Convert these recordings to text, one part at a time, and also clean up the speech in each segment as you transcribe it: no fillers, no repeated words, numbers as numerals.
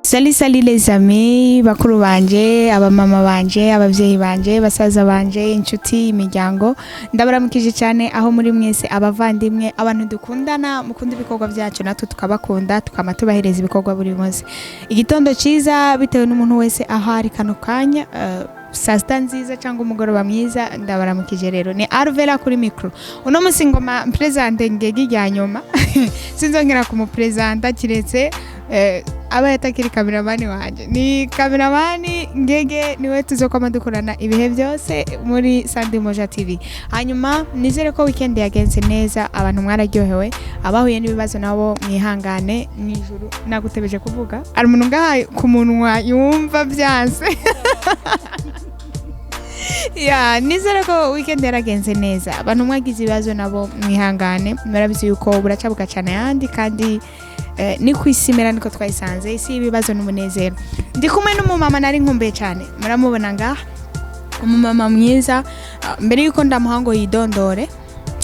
Salut, salut les amis, bakuru banje, abamama banje, abavyeyi banje, basaza banje, inshuti, imiryango. Ndabaramukije cyane aho muri mwese, abavandimwe, abantu dukundana, mukunda ibikorwa byacu natwe tukabakunda, tukama tubahereza ibikorwa buri munsi. Igitondo ciza bitewe n'umuntu wese aho ari kano kanya, saa sita nziza cyangwa umugoroba mwiza, ndabaramukije rero. Ni Arvela kuri micro. Uno munsi ngoma mpresente ngegi rya nyuma. Sinzongera kumupresenta kiretse aba yatakiri cameraman wanje. Ni cameraman Ngege, niwe tuzokwama dukorana ibihe byose muri Sandi Moja TV. Hanyuma nizere ko weekend yagenze neza, abantu mwararyohewe, abahuye n'ibibazo nabo mwihangane. Mwijuru nagutebeje kuvuga, ari umuntu ngaha ku munwa yumva byanse. Ya, nizere ko weekend yaragenze neza, abantu mwagize ibibazo nabo mwihangane, murabizi yuko buraca bugacana ayandi kandi ni ku isi imera niko twayisanze, isi y'ibibazo n'umunezero. Ndi kumwe n'umumama nari nkumbuye cyane, muramubona ngaha, umumama mwiza. Ah, mbere yuko ndamuha ngo yidondore,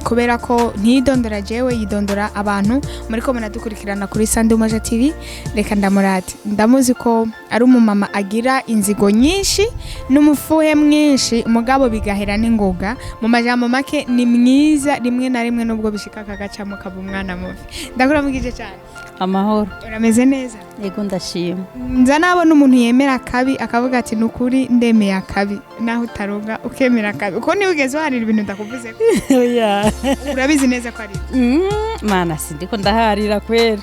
kubera ko ntiyidondora jewe, yidondora abantu muri ko munadukurikirana kuri Sandi Umoja TV, reka ndamurate. Ndamuzi ko ari umumama agira inzigo nyinshi n'umufuhe mwinshi, mugabo bigahera n'ingoga. Mu majambo make, ni mwiza rimwe na rimwe, nubwo bishika akagacamo kaba umwana mubi. Ndakuramukije cyane. Amahoro. Urameze neza? Yego, ndashima. Nza nabona umuntu yemera akabi akavuga ati: "Ni ukuri ndemeye akabi", naho utaronga ukemera akabi, uko niwigeze uharira ibintu ndakuvuze? Oya. Urabizi neza ko ari ibyo. Mana, sindiko ndaharira kweri.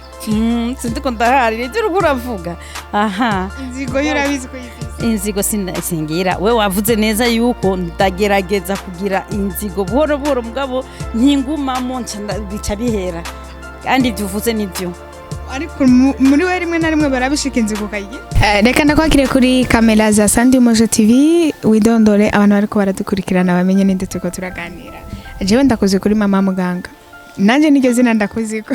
Sindiko ndaharira ibyo uriko uravuga aha. Inzigo yo urabizi ko yifise. Inzigo singira. We wavuze neza yuko ndagerageza kugira inzigo buhoro buhoro, mugabo ntingumamo, nca bica bihera, kandi ibyo uvuze nibyo. Ariko muri we rimwe na rimwe barabishika inzigo ukayigira. Reka ndakwakire kuri kamera za Sandi Mojo TV, widondore abantu bariko baradukurikirana bamenye ninde turiko turaganira. Jewe ndakuzi kuri Mama Muganga, nanje niryo zina ndakuzi ko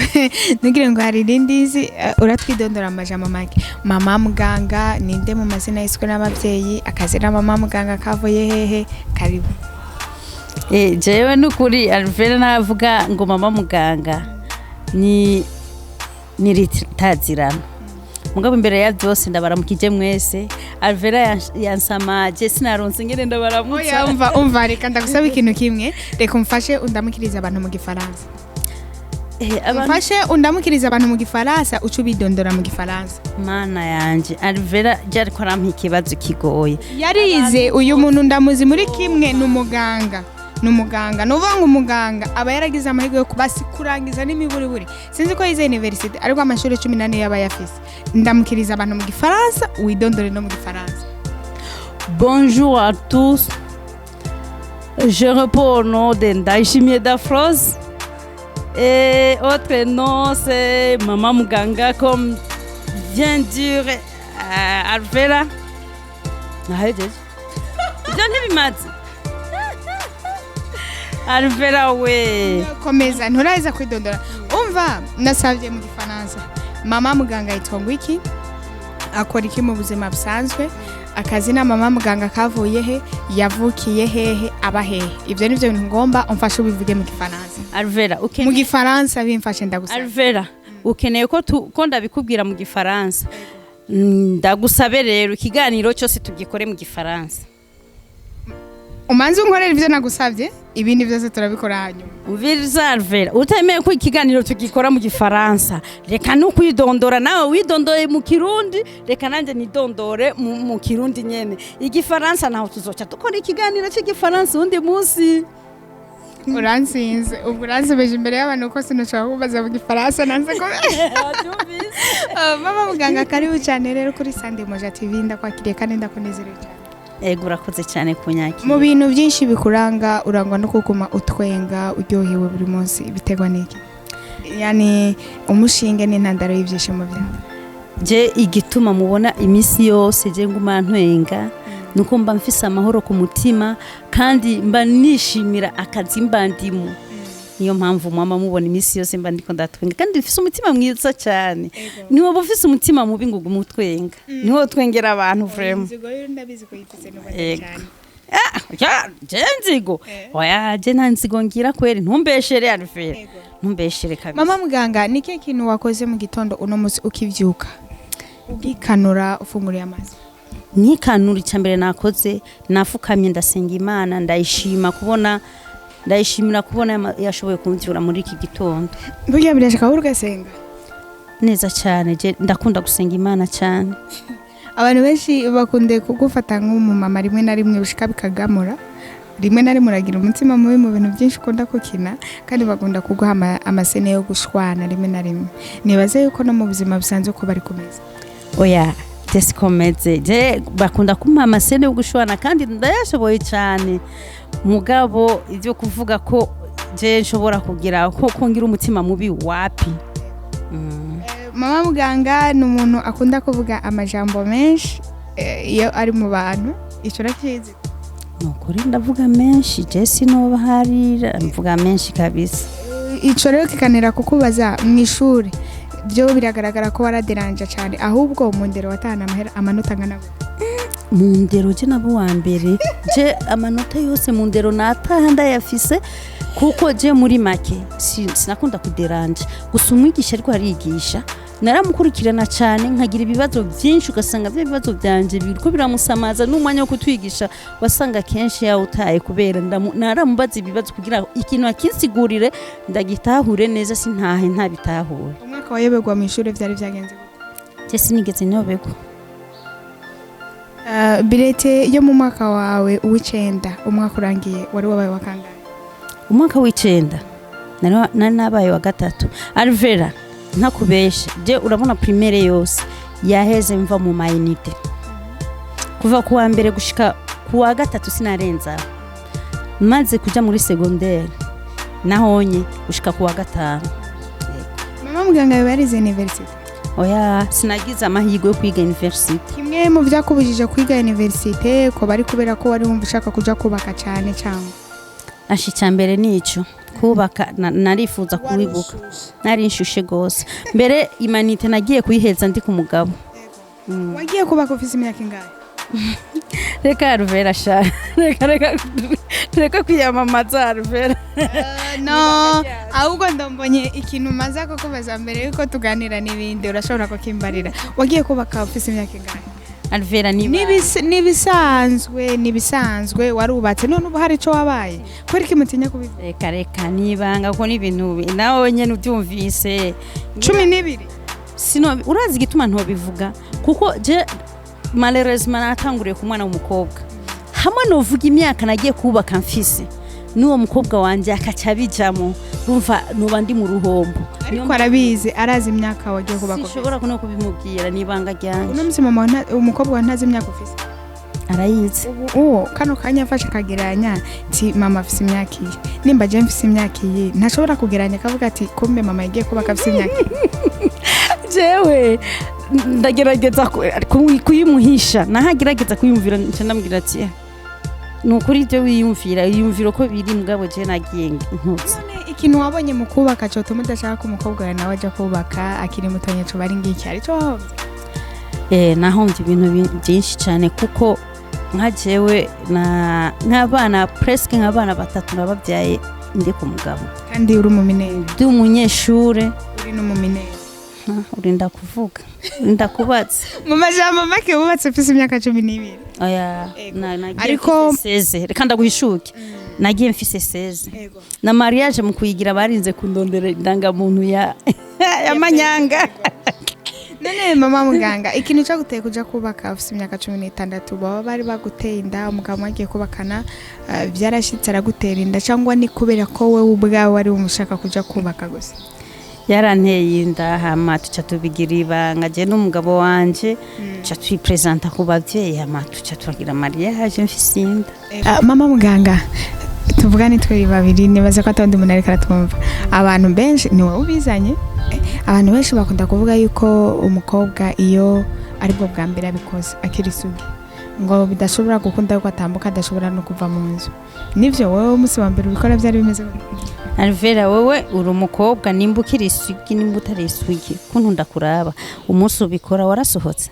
ntugire ngo hari irindi nzi. Uratwidondora mu majambo make, Mama Muganga ninde mu mazina yiswe n'abavyeyi, akazina Mama Muganga kavuye hehe? Karibu. Jewe nukuri Alvera, navuga ngo Mama Muganga ni ritazirano, mugabo imbere ya byose ndabaramukije mwese. Alvera yansamaje, sinaronse ngene ndabaramutsa. Oya, umva, umva, reka ndagusaba ikintu kimwe. Reka umfashe undamukirize abantu mu Gifaransa. Abantu Umfashe undamukirize abantu mu Gifaransa, uca ubidondora mu Gifaransa. Mana yanje, Alvera ryariko arampa ikibazo kigoye. Yarize uyu muntu, ndamuzi muri kimwe, ni umuganga, ni umuganga. Ni ukuvuga ngo umuganga aba yaragize amahirwe yo kuba kurangiza n'imiburiburi, sinzi ko yize université, ariko amashuri 14 yaba ayafise. Ndamukiriza abantu mu Gifaransa, widondore no mu Gifaransa. Bonjour à tous. Je réponds au nom de Ndayishimiye Dafrose. Et autre nom, c'est Maman Muganga, comme vient dire Alvera. Nahejeje. Ibyo ntibimaze. Alvera we. Komeza, nturaheza kwidondora. Umva, nasabye mu Gifaransa. Mama Muganga yitwa ngo iki? Akora iki mu buzima busanzwe? Akazina Mama Muganga kavuye he? Yavukiye hehe? Aba hehe? Ibyo ni byo bintu ngomba umfashe ubivuge mu Gifaransa. Alvera, Mu ukeneye Gifaransa bimfashe, ndagusaba. Alvera, ukeneye ko ndabikubwira mu Gifaransa. Ndagusabe rero ikiganiro cyose tugikore mu Gifaransa. Umanze unkorera ibyo nagusabye, ibindi byose turabikora hanyuma. Umviriza Alvera, utemeye ko ikiganiro tugikora mu Gifaransa, reka nukwidondora nawe widondoye mu Kirundi, reka nanjye nidondore mu Kirundi nyene. Igifaransa naho tuzoca dukora ikiganiro cy'Igifaransa undi munsi. Uransinze, ubwo uransebeje imbere y'abantu ko sinashobora kubaza mu Gifaransa nanze ko. Mama Muganga, karibu cyane rero kuri Sande Moja TV, ndakwakiriye kandi ndakunezerewe cyane. Ego, urakoze cyane kunyakira. Mu bintu byinshi bikuranga, urangwa no kuguma utwenga, uryohewe buri munsi. Biterwa n'iki? Yani umushinge n'intandaro y'ibyishimo byawe? Je igituma mubona iminsi yose je nguma ntwenga nuko mba mfise amahoro ku mutima, kandi mba nishimira akazi mba ndimo. Niyo mpamvu mwama mubona iminsi yose mba ndiko ndatwenga, kandi mfise umutima mwiza cyane. Niwoba ufise umutima mubi ngo ugume utwenga, niwo twengera abantu vraiment. Inzigo yo ndabizi ko yifise n'ubu Ego. cyane. Ah, ya, je nzigo? Oya, je nta nzigo ngira kweri, ntumbeshere Alfred, ntumbeshere kabisa. Mama Muganga, ni kihe kintu wakoze mu gitondo uno munsi ukivyuka? Ugikanura ufunguriye amaso? Nkikanura, icya mbere nakoze nafukamye ndasenga Imana, ndayishima kubona, ndayishimira kubona yashoboye kumvyura muri iki gitondo. Burya birashika wowe ugasenga? Neza cyane, je ndakunda gusenga Imana cyane. Abantu benshi bakunze kugufata nk'umumama rimwe na rimwe bishika bikagamura, rimwe na rimwe uragira umutima mubi mu bintu byinshi ukunda gukina, kandi bakunda kuguha amasene yo gushwana rimwe na rimwe. Nibaze yuko no mu buzima busanzwe ko bari kumeza? Oya, desikomeze, je bakunda kumpa amasene yo gushwana kandi ndayashoboye cyane, mugabo ibyo kuvuga ko je nshobora kugira ko ngira umutima mubi, wapi. Mama muganga ni umuntu akunda kuvuga amajambo menshi iyo ari mu bantu. Icyo urakizi? Nukuri ndavuga menshi, je sinoba harira, mvuga menshi kabisa. Ico rero kikanera kukubaza: mu ishuri byo biragaragara ko waraderanja cyane, ahubwo mu ndero watahana amahera amanota angana gute? Mu ndero je nabo wa mbere, je amanota yose mu ndero nataha ndayafise, kuko je muri make sinakunda kuderanja. Gusa umwigisha ariko arigisha naramukurikirana cyane, nkagira ibibazo byinshi, ugasanga bya bibazo byanje biriko biramusamaza, n'umwanya wo kutwigisha wasanga kenshi yawutaye kubera naramubaza ibibazo kugira ngo ikintu akinsigurire ndagitahure neza, sintahe ntabitahure. Umwaka wayoberwa mu ishuri vyari vyagenze gute? Je sinigeze nyoberwa. Bulletin yo mu mwaka wawe w'icenda, umwaka urangiye wari wabaye wa kangahe? Umwaka w'icenda nari nabaye wa gatatu. Alvera, ntakubeshe, je urabona primaire yose yaheze mva mu ma unité kuva ku wa mbere gushika ku wa gatatu, sinarenza. Maze kuja muri secondaire nahonye gushika ku wa gatanu. Mama muganga yarize université? Oya, sinagize amahirwe yo kwiga université. Kimwe mu vyakubujije kwiga université ko bari kubera ko wari wumva ushaka kuja kubaka cyane, cyangwa? Ashi, icya mbere nico kubaka, narifuza kubibuka, nari nshushe gose. Mbere humanité nagiye kuyiheza ndi ku mugabo. Wagiye kubaka ufise imyaka ingahe? Reka Ruvera sha, reka reka reka kwiyamamaza, Ruvera. No, ahubwo ndombonye ikintu maze kukubaza mbere yuko tuganira n'ibindi, urashobora kukimbarira. Wagiye kubaka ufise imyaka ingahe? Alvera, niba Nibisanzwe, nibisanzwe, warubatse none ubu hari ico wabaye, kubera iki mutinya kubivuga? Reka reka, nibanga ko n'ibintu nawe nyene ubyumvise. 12? Sino urazi igituma ntobivuga? Kuko je malheureusement natanguriye ku mwana w'umukobwa, hamwe novuga imyaka nagiye kubaka mfise n'uwo mukobwa wanje akaca abijamo, urumva nuba ndi mu ruhombo. Ariko arabizi, arazi imyaka wagiye kubaka ufise? Sinshobora kuno kubimubwira, nibanga ryanje. Uno musi mama umukobwa wawe ntazi imyaka ufise? Arayizi. Ubu uwo kano kanya afashe akagereranya ti mama afise imyaka iyi, nimba je mfise imyaka iyi, ntashobora kugereranya akavuga ati kumbe mama yagiye kubaka afise imyaka iyi? Jewe ndagerageza kuyimuhisha, nahagerageza kuyumvira nca ndamubwira ati: "Eh, ni ukuri ibyo wiyumvira yiyumvira uko biri, mugabo je nagiye nkutse." None ikintu wabonye mu kubaka cotuma udashaka ko umukobwa wawe nawe aja kubaka akiri mutonya coba ari ngiki? Hari ico wahombye? Nahombye ibintu byinshi cyane, kuko nka jewe na nk'abana presque nk'abana batatu nababyaye ndi ku mugabo. Kandi uri umuminere? Ndi umunyeshure. Uri n'umuminere. Urinda kuvuga, urinda kubaza. Mu majambo make, wubatse ufise imyaka 12? Oya. Ego. Nagiye mfise 16. Reka ndaguhishuke, nagiye mfise 16. Na mariage mu kuyigira barinze kundondera indangamuntu ya manyanga. None mama muganga, ikintu cyaguteye kuja kubaka ufise imyaka 16, baba bari baguteye inda, umugabo mwagiye kubakana vyarashitse aragutera inda, cyangwa ni kubera ko wewe ubwawe wari umushaka kuja kubaka gusa? Yaranteye inda, hama tuca tubigira ibanga je n'umugabo wanje, tuca twipresenta ku bavyeyi, hama tuca turagira mariage mfise inda. Mama muganga, tuvugane twe babiri, nibaza ko atawundi muntu ariko aratwumva. Abantu benshi, ni wowe ubizanye, abantu benshi bakunda kuvuga yuko umukobwa iyo aribwo bwa mbere abikoze akiri isugi ngo bidashobora gukunda yuko atambuka, adashobora no kuva mu nzu. Nivyo? Wowe umunsi wa mbere ubikora byari bimeze gute? Alvera, wewe uri umukobwa, nimba ukiri isugi, nimba utari isugi, kuntu ndakuraba, umunsi ubikora warasohotse?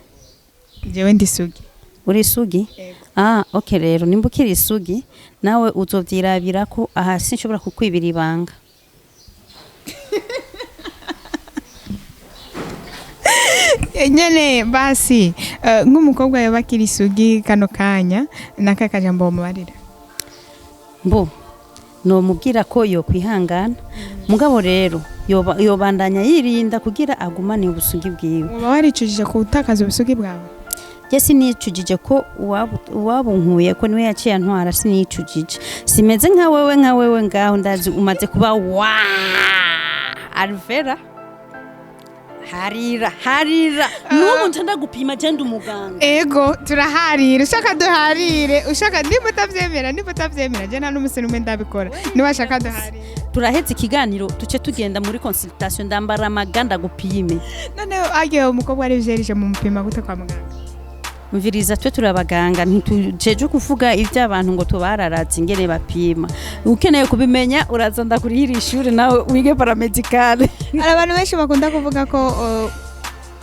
Jewe ndi isugi. Uri isugi? Ah, okay. Rero nimba ukiri isugi nawe uzovyirabira ko aha sinshobora kukwibira ibanga. Nyene basi, nk'umukobwa yoba akiri isugi kano kanya, naka kajambo mubarira? Mbo nomubwira ko yokwihangana, mugabo rero yobandanya yirinda kugira agumane ubusugi bwiwe. Uba waricujije gutakaza ubusugi bwawe? Je sinicujije, ko uwabunkuye ko niwe yaciye antwara. Sinicujije, simeze nka wewe ngaho. Ndazi umaze kuba wa Alvera. Harira, harira n'ubu nca ndagupima, je ndi umuganga. Ego, turaharira, ushaka duharire, ushaka niba utavyemera, je nta n'umusi n'umwe ndabikora, niba ashaka duharire. Turahetse ikiganiro, tuce tugenda muri consultation, ndambara amaga ndagupime. None agiye umukobwa ari vierge, mu mupima gute kwa muganga? Umviriza, twe turi abaganga, ntitujeje kuvuga iby'abantu ngo tubararaze ingene bapima. Ukeneye kubimenya, uraza ndakurihira ishuri nawe wige paramédical. Hari abantu benshi bakunda kuvuga ko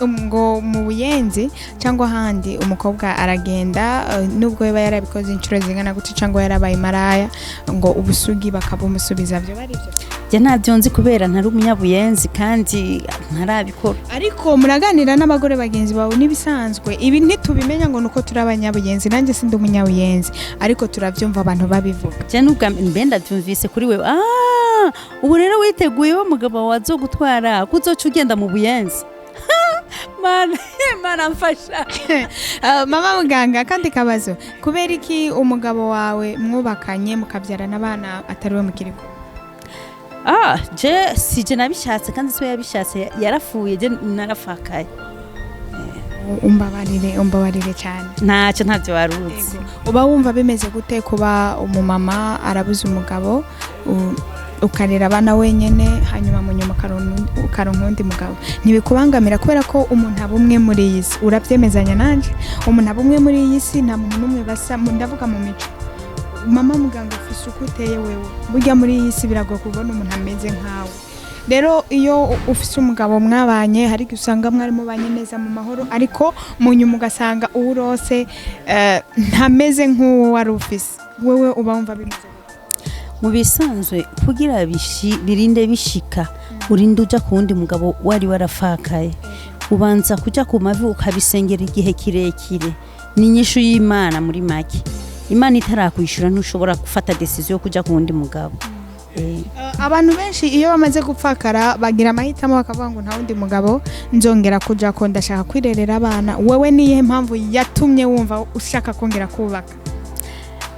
ngo mu Buyenzi cyangwa ahandi umukobwa aragenda, nubwo yaba yarabikoze inshuro zingana gute cyangwa yarabaye maraya, ngo ubusugi bakabumusubiza. Byo bari byo? Je ntabyo nzi kubera ntari umunyabuyenzi kandi ntarabikora. Ariko muraganira n'abagore bagenzi bawe n'ibisanzwe. Ibi ntitubimenya ngo nuko turi abanyabuyenzi, nanjye sindi umunyabuyenzi, ariko turabyumva abantu babivuga. Je n'ubwa mbe ndabyumvise kuri wewe. Ah, ubu rero witeguye wa mugabo wawe azogutwara ko uzoca ugenda mu Buyenzi. Mana, Mana mfasha. Mama muganga, kandi kabazo: kubera iki umugabo wawe mwubakanye mukabyarana abana atari we mukiri kumwe? Ah, je si je nabishatse kandi siwe yabishatse, yarapfuye, je narafakaye. Umbabarire, umbabarire cyane. Ntacyo, ntacyo waruzi. Uba wumva bimeze gute kuba umumama arabuze umugabo, ukarera abana wenyine, hanyuma mu nyuma ukaronka undi mugabo? Ntibikubangamira? Kubera ko umuntu aba umwe muri iyi si, urabyemezanya nanjye, umuntu aba umwe muri iyi si, nta muntu n'umwe basa, ndavuga mu mico. Mama muganga, ufise uko uteye wewe, burya muri iyi si biragoye kubona umuntu ameze nkawe. Rero iyo ufise umugabo mwabanye, hari igihe usanga mwari mubanye neza mu mahoro, ariko mu nyuma ugasanga uwo urose ntameze nk'uwo wari ufise wewe. Uba wumva bimeze gute? Mu bisanzwe, kugira birinde bishika urinde uja ku wundi mugabo wari warafakaye, ubanza kuja ku mavi ukabisengera igihe kirekire. Ni inyishu y'Imana. Muri make, Imana itarakwishura ntushobora gufata décision yo kuja ku wundi mugabo. Abantu benshi iyo bamaze gupfakara bagira amahitamo, bakavuga ngo nta wundi mugabo nzongera kuja ko, ndashaka kwirerera abana. Wewe niyihe mpamvu yatumye wumva ushaka kongera kubaka?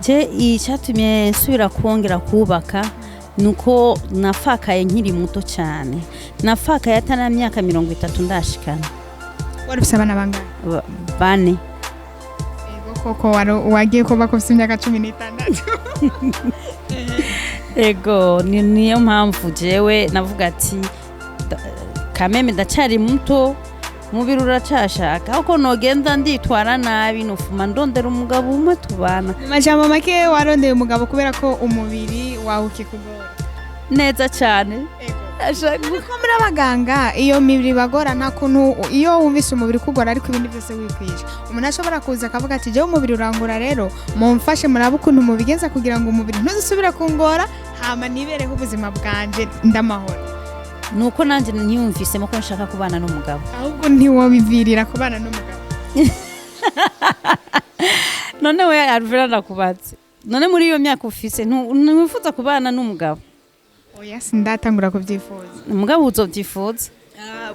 Je icyatumye nsubira kongera kubaka nuko nafakaye nkiri muto cyane. Nafakaye atari myaka 30 ndashikana. Wari ufise abana bangahe? Bane. Ego koko, wari wagiye kubaka ufise imyaka 16? Ego, niyo mpamvu jewe navuga ati kameme ndacari muto, umubiri uracashaka, ahubwo nogenda nditwara nabi, nufuma ndondera umugabo umwe tubana. Mu majambo make, warondeye umugabo kubera ko umubiri wawe ukikugora? Neza cyane. Ariko muri abaganga, iyo mibiri bagora, nta kuntu iyo wumvise umubiri ukugora ariko ibindi byose wikwije, umuntu ashobora kuza akavuga ati: "Jyewe umubiri urangora, rero mumfashe murabe ukuntu mubigenza kugira ngo umubiri ntuzusubire kungora, hama nibereho ubuzima bwanje ndamahoro"? Nuko nanjye niyumvisemo ko nshaka kubana n'umugabo. Ahubwo ntiwobivirira kubana n'umugabo? None we Alvera, ndakubatse, none muri iyo myaka ufise ntiwifuza kubana n'umugabo? Oya, sindatangura kubyifuza. Umugabo uzobyifuza.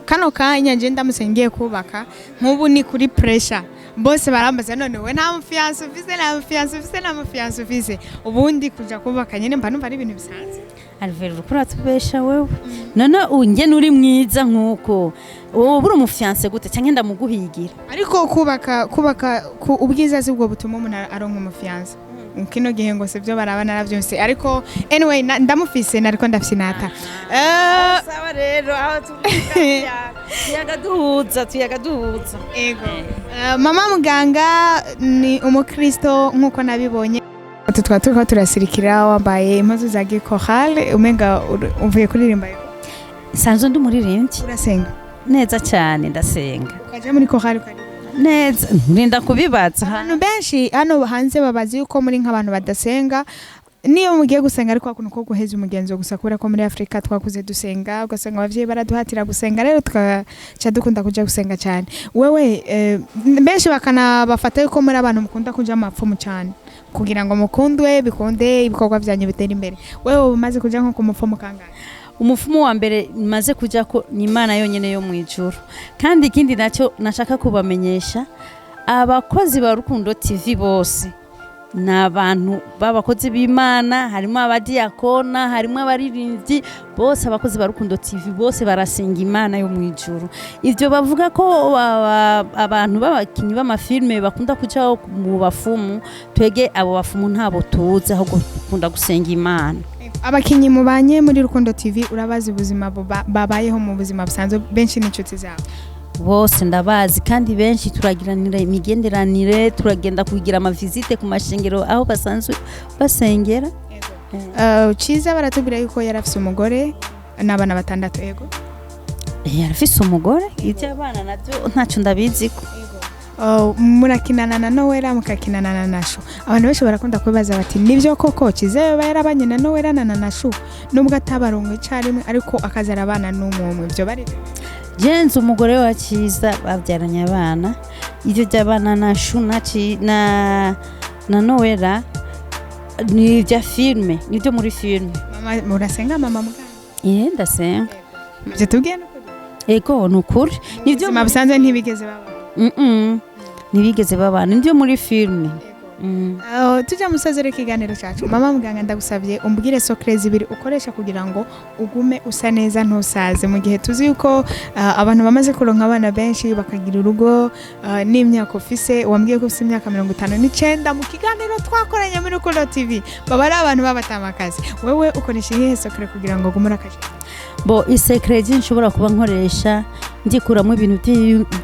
Kano kanya nje ndamutse ngiye kubaka nk'ubu, ni kuri pressure, bose barambaza: "None we nta mufiancé ufise, nta mufiancé ufise, nta mufiancé ufise?" Ubundi kuja kubaka nyine mba numva ari ibintu bisanzwe. Alvera, uriko uratubesha wewe. None ungene uri mwiza nk'uko, wowe uri umufiancé gute? Cyangwa ndamuguhigira? Ariko kubaka ku ubwiza si bwo butuma umuntu aronka umufiancé kino gihe, ngo sibyo baraba. Naravyumvise, ariko anyway, ndamufise, nariko ndafyinata. Sawa rero, aho tuyaga duhuza, tuyaga duhuza. Ego. Mama muganga ni umukristo nk'uko nabibonye. Utu twaba turiko turasirikira, wambaye impuzu za gikorale, umenga uvuye kuririmba. Nsanzwe ndi umuririmbyi. Urasenga? Neza cyane, ndasenga. Ukaja muri korale ukaririmba? Neza, nrinda kubibaza. Abantu benshi hano hanze babazi yuko muri nk'abantu badasenga. Niyo mugiye gusenga, ariko hakuntu ko guheza umugenzo gusa, kubera ko muri Afurika twakuze dusenga, ugasanga abavyeyi baraduhatira gusenga, rero tukaca dukunda kuja gusenga cyane. Wewe benshi bakanabafata yuko muri abantu mukunda kuja mu mapfumu cyane kugira ngo mukundwe, bikunde ibikorwa byanyu bitere imbere. Wewe umaze kuja nko ku mupfumu kangahe? Umufumu wa mbere maze kujya ko ni Imana yonyine yo mu ijuru. Kandi ikindi nacyo nashaka kubamenyesha, abakozi ba Rukundo TV bose ni abantu b'abakozi b'Imana, harimo abadiyakona, harimo abaririmbyi, bose abakozi ba Rukundo TV bose barasenga Imana yo mu ijuru. Ibyo bavuga ko abantu b'abakinnyi b'amafilme bakunda kuja mu bafumu, twege abo bafumu ntabo tuzi, ahubwo dukunda gusenga Imana. Abakinnyi mubanye muri Rukundo TV urabazi ubuzima babayeho mu buzima busanzwe? Benshi n'inshuti zabo? Bose ndabazi, kandi benshi turagiranira imigenderanire, turagenda kugira amavizite ku mashengero aho basanzwe basengera. Ciza baratubwira yuko yari afise umugore n'abana batandatu, ego? Yarafise umugore, iby'abana nabyo ntacyo ndabiziko. Murakinana na Noella, mukakinana na Nashu. Abantu benshi barakunda kubibaza bati: nibyo koko Ciza yoba yarabanye na Noella na Nashu, nubwo atabarongo icyarimwe, ariko akaza arabana n'umwe? Ibyo bari Jenze umugore wa Cyiza babyaranye abana. Ibyo by'abana na Shu na na Noella ni ibya filime, ni ibyo muri filime. Mama, murasenga, mama muganga? Iye, ndasenga. Ibyo tubwiye nuko Ego, ni ukuri, ni ibyo. Ubuzima busanzwe ntibigeze baba? Ntibigeze babana, ni ibyo muri filime. Tujya musozera ikiganiro cyacu, mama muganga, ndagusabye umbwire secret zibiri ukoresha kugira ngo ugume usa neza, ntusaze, mu gihe tuzi yuko abantu bamaze kuronka abana benshi bakagira urugo, n'imyaka ufise, wambwiye ko ufise imyaka 59 mu kiganiro twakoranye muri Rukundo TV, baba ari abantu b'abatamakazi. Wewe ukoresha iyihe secret kugira ngo ugume urakaje? Bo isecret nshobora kuba nkoresha, ndikuramo ibintu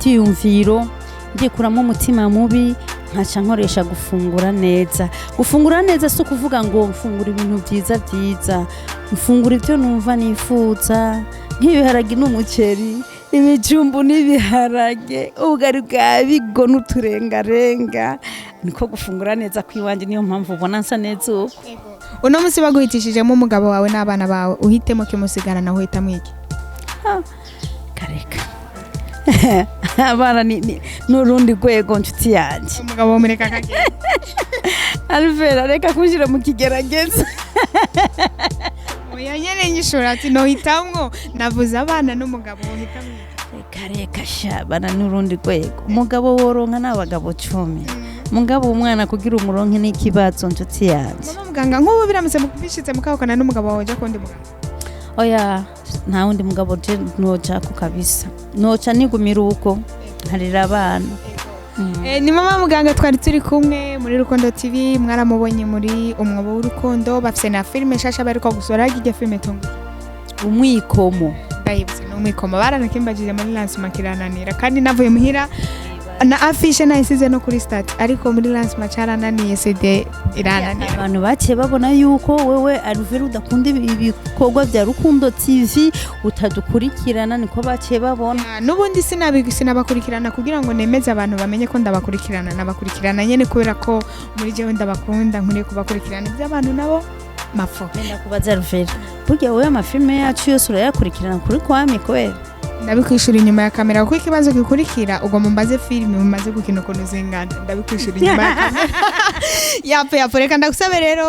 byiyumviro, ndikuramo umutima mubi, nkaca nkoresha gufungura neza. Gufungura neza si ukuvuga ngo mfungura ibintu byiza byiza, mfungura ibyo numva nifuza, nk'ibiharage n'umuceri, ibijumbu n'ibiharage, ubugari bwa bigo n'uturengarenga. Niko gufungura neza kw'iwanjye, niyo mpamvu ubona nsa neza uko. Uno munsi baguhitishijemo umugabo wawe n'abana bawe, uhitemo kimusigarana, uhitamo iki? Kareka, abana ni urundi rwego, nshuti yanjye. Umugabo wamureka akagenda? Alvera, reka kunshyira mu kigerageza. Oya nyene, nyishura ati nohitamwo, navuze abana n'umugabo, wohitamwo iki? Reka reka sha, abana ni urundi rwego. Umugabo woronka n'abagabo 10, mugabo umwana kugira umuronke n'ikibazo, nshuti yanjye. Mama muganga, nk'ubu biramutse bishitse mukahukana n'umugabo wawe, ujya kundi mugabo? Oya, nta wundi mugabo je nocako kabisa, noca nigumira uko nkarera abana. Ni mama muganga twari turi kumwe muri Rukundo TV. Mwaramubonye muri Umwobo w'Urukundo, bafise na filime nshasha bariko gusohora. Irya filime tungu? Umwikomo. Ndayibutse, ni Umwikomo. Baranakimbagije muri lancement kirananira, kandi navuye muhira na affiche nayisize no kuri start, ariko muri lancement carananiye, CD irananira. Abantu baciye babona yuko wewe Alvera udakunda ibikorwa bya Rukundo TV, utadukurikirana, niko baciye babona. Ah, n'ubundi sinabakurikirana kugira ngo nemeze abantu bamenye ko ndabakurikirana. Nabakurikirana nyene kubera ko muri jewe ndabakunda, nkwiriye kubakurikirana. Iby'abantu nabo mapfo. Wenda kubaza Alvera, burya wowe amafilme yacu yose urayakurikirana kuri kwami kubera? Ndabikwishura inyuma ya kamera, kuko ikibazo gikurikira ubwo mumbaze filime mumaze gukina ukuntu zingana. Ndabikwishura inyuma ya kamera. Yapo yapo, reka ndagusabe rero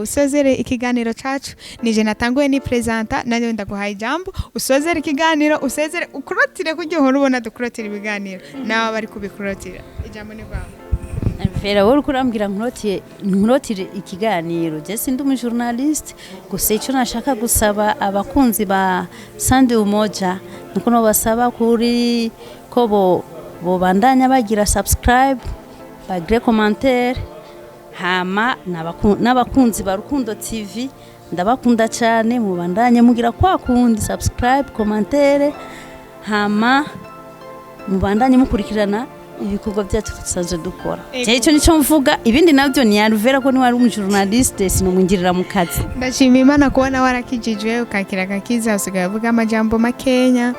usozere ikiganiro cacu. Nije natanguye ni presenta, nanjye ndaguhaye ijambo usozere ikiganiro, usezere, ukurotire kurya uhora ubona dukurotira ibiganiro, nawe bari kubikurotira. Ijambo ni rwawe. Alvera, wowe uriko urambwira nkurotire ikiganiro, je sindi umujournaliste. Gusa icyo nashaka gusaba abakunzi ba Sunday Umoja nuko nobasaba kuri ko bo bobandanya bagira subscribe, bagire commentaire, hama n'abakunzi ba Rukundo TV ndabakunda cyane, mubandanye mugira kwa kundi subscribe, commentaire, hama mubandanye mukurikirana. Ibikorwa byacu dusanzwe dukora. Ego. Jewe ico nico mvuga, ibindi navyo ni Alvera, ko niwe ari umujournaliste, sinomwinjirira mu kazi. Ndashima Imana kubona warakijijwe, ukakira agakiza, usigaye uvuga amajambo makenya.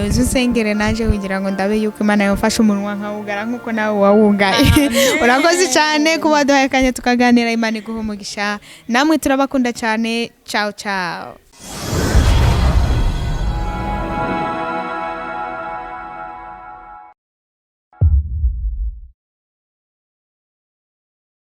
Uze usengere naje kugira ngo ndabe yuko Imana yofasha umunwa nkawugara nk'uko nawe wawugaye. Urakoze cyane kuba waduhaye akanya tukaganira. Imana iguha umugisha. Namwe turabakunda cyane. Ciao ciao.